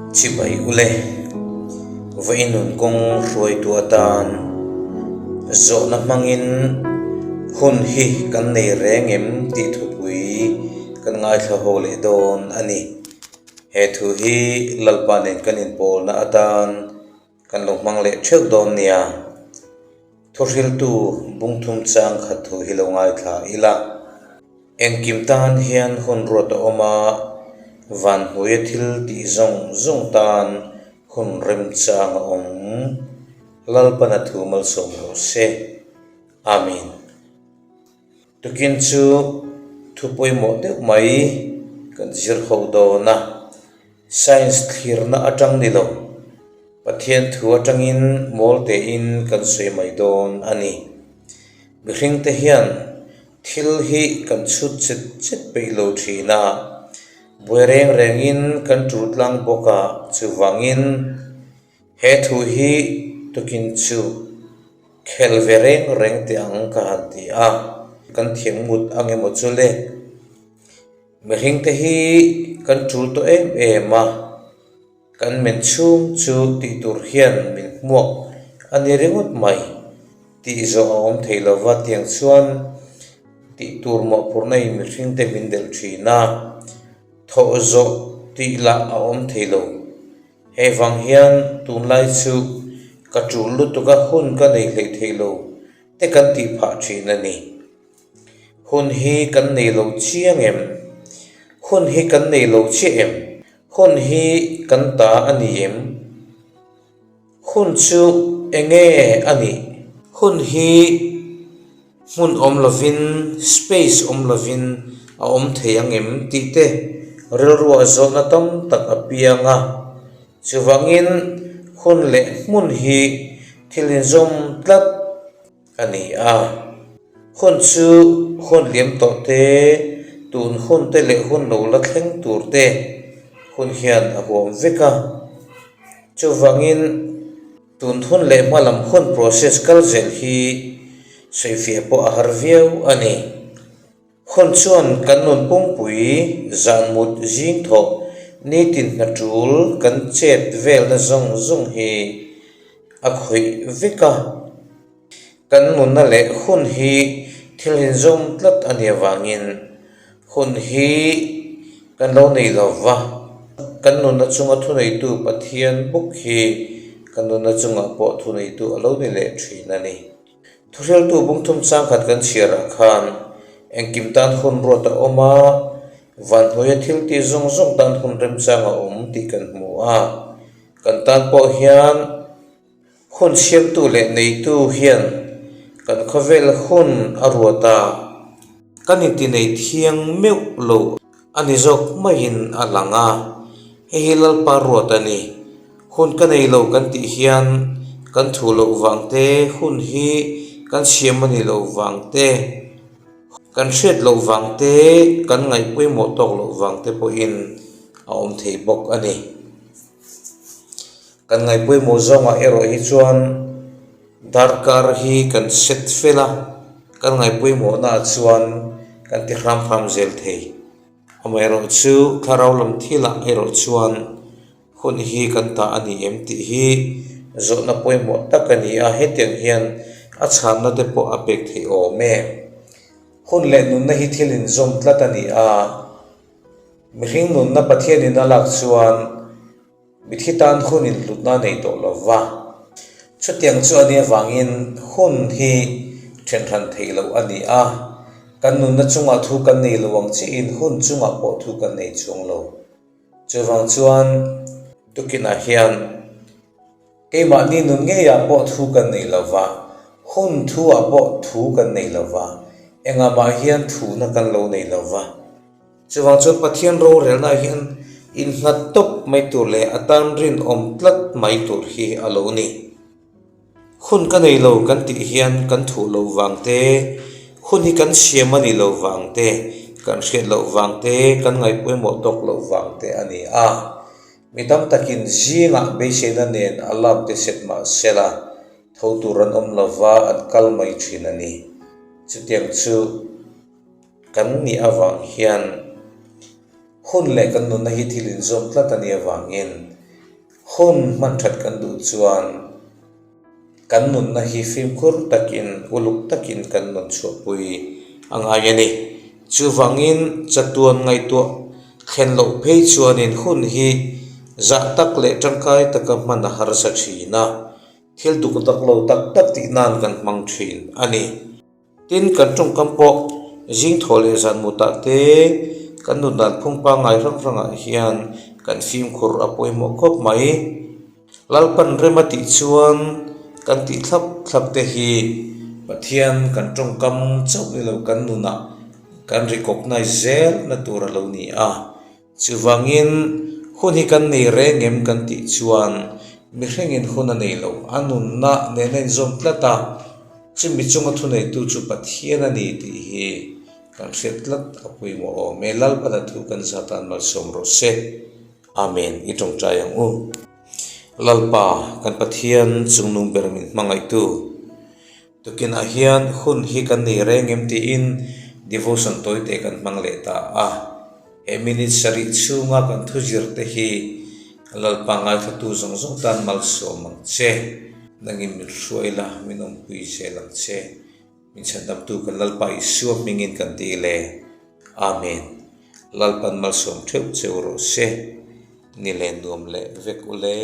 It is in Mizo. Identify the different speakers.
Speaker 1: Chibai ule, vawi nun kawng hruaitu atan zawhna hmangin hun hi kan nei reng em tih thupui kan ngaithla ho leh dawn a ni. He thu hi Lalpa nen kan inpawlna atan kan lo hmang leh theuh dawn nia. Thuhriltu bungthum chang khat thu hi lo ngaithla ila. Engkim tan hian hun ruat a awm a, van hnuaia thil tih zawng zawng tan hun remchang a awm. Lalpana thu malsawm rawh se. Amen. Tukin chu thu pawimawh deuh mai kan zir ho dawn a, science thlirna atang ni lo, Pathian thu atangin mawl tein kan sawi mai dawn a ni. Mihringte hian thil hi kan chhut chet chet peih lo thin a, buai reng rengin kan tul tlang bawk a, chuvangin he thu hi tukin chu khel ve reng reng teh ang ka han ti a, kan thiam ngut ang emaw chu le. Mihringte hi kan tul tawh em em a. Kan men chhung chu tih tur hian min hmuak a ni ringawt mai tih zawh a awm thei lo va, tiang chuan tih tur mawhphurhna in mihring te min delh thin a, thawh zawh tih lah a awm thei lo. Hei vang hian tunlai chu ka tul lutuk a hun ka nei hleih thei lo te kan tih phah thin a ni. Hun hi kan nei lo chiang em? Hun hi kan nei lo chiah em? Hun hi kan ta a ni em? Hun chu enge a nih? Hun hi hmun awm lovin, space awm lovin a awm thei ang em tih te rilruah zawhna tam tak a piang a. Chuvangin hun leh hmun hi thil inzawm tlat a ni a. Hun chu hun liam tawh te, tun hun te leh hun lo la thleng tur te hun hian a huam vek a. Chuvangin tun hun leh hma lam hun process kal zel hi sawifiah pawh a har viau a ni. Hun chuan kan nun pumpui zan mut zing thawh nitin hna tul kan chet velna zawng zawng hi a khawih vek a. Kan nunna leh hun hi thil inzawm tlat a nih avangin hun hi kan lo nei lo va, kan nunna chunga thuneitu Pathian bawk hi kan nunna chungah pawh thuneitu a lo ni leh thin a ni. Thuhriltu bungthum changkhat kan chhiarah khan engkim tan hun ruat a awm a, vanhnuaia thil tih zawng zawng tan hun remchang a awm tih kan hmu a, kan tan pawh hian Hun siamtu leh neitu hian kan khawvel hun a ruat a, kan intinei thiang meuh lo a ni zawk maiin a lang a, hei hi Lalpa ruat a ni. Hun ka nei lo kan tih hian kan thu loh vang te, hun hi kan siam a ni lo vang te, kan hriat loh vang te, kan ngaih pawimawh tawk loh vang te pawhin a awm thei bawk a ni. Kan ngaihpawimawh zawngah erawh hi chuan darkar hi kan set fel a, kan ngaihpawimawhnaah chuan kan ti hram hram zel thei. Amaherawhchu thlarau lam thilah erawh chuan hun hi kan ta a ni em tih hi zawhna pawimawh tak a ni a, hetiang hian a chhanna te pawh a pek theih awm e. Hun leh nunna hi thil inzawm tlat a ni a, mihring nunna Pathianin a lak chuan, Mithi tan hun inhlutna a nei tawh lo va, chutiang chu a nih avangin hun hi thenhran theih loh a ni a, kan nunna chungah thu kan nei lo ang chiahin hun chungah pawh thu kan nei chuang lo. Chuvang chuan tukinah hian keimahni nun ngeiah pawh thu kan nei lo va, hun thuah pawh thu kan nei lo va, engah mah hian thuna kan lo nei lo va. Chuvang chuan Pathian rorelna hian innghat tawp mai tur leh a tan rinawm tlat mai tur hi a lo ni. Hun ka nei lo kan tih hian kan thuh loh vang te, hun hi kan siam a ni lo vang te, kan hriat loh vang te, kan ngaihpawimawh tawk loh vang te a ni a. Mi tam takin zingah beiseina nen alarm te set mah sela tho tur an awm lova an kal mai thin a ni. Chutiang chu. Kan nih avang hian hun leh kan nunna hi thil inzawm tlat a nih avangin Hun hman that kan duh chuan kan nunna hi fimkhur takin, uluk takin kan nun chhuahpui a ngai a ni. Chuvangin chatuan ngaihtuah thlen loh phei chuanin hun hi zah tak leh tangkai taka hman a harsa thin a, thil duk dak lo tak tak tih nan kan hmang thin a ni. Tin, kan tawngkam pawh zing thaw leh zan mutah te kan nun dan phung pangngai hrang hrangah hian kan fimkhur a pawimawh khawp mai. Lalpan rem a tih chuan kan tih thlap thlap te hi Pathian kan tawngkam chauh ni lo kan nunah kan recognize zel na tur a lo ni a. Chuvangin, hun hi kan nei reng em kan tih chuan mihringin hun a nei lo, a nunna nen a inzawm tlat a, chumi chunga thuneitu chu Pathian a ni tih hi kan hriat tlat a pawimawh awm e. Lalpana thu kan zatan malsawm rawh se. Amen. I tawngtai ang u. Lalpa, kan Pathian chungnung ber min hmangaihtu. Tukinah hian hun hi kan nei reng em tiin devotion tawite kan hmang leh ta a. He minute sarih chhunga kan thuzir te hi Lalpa ngaithlatu zawng zawng tan malsawm ang che. Nangin min hruai la, min awmpui zel ang che. Min chhandamtu kan Lalpa Isua hmingin kan dil e. Amen. Lalpan malsawm theuh cheu rawh se. Ni leh nuam leh vek u le.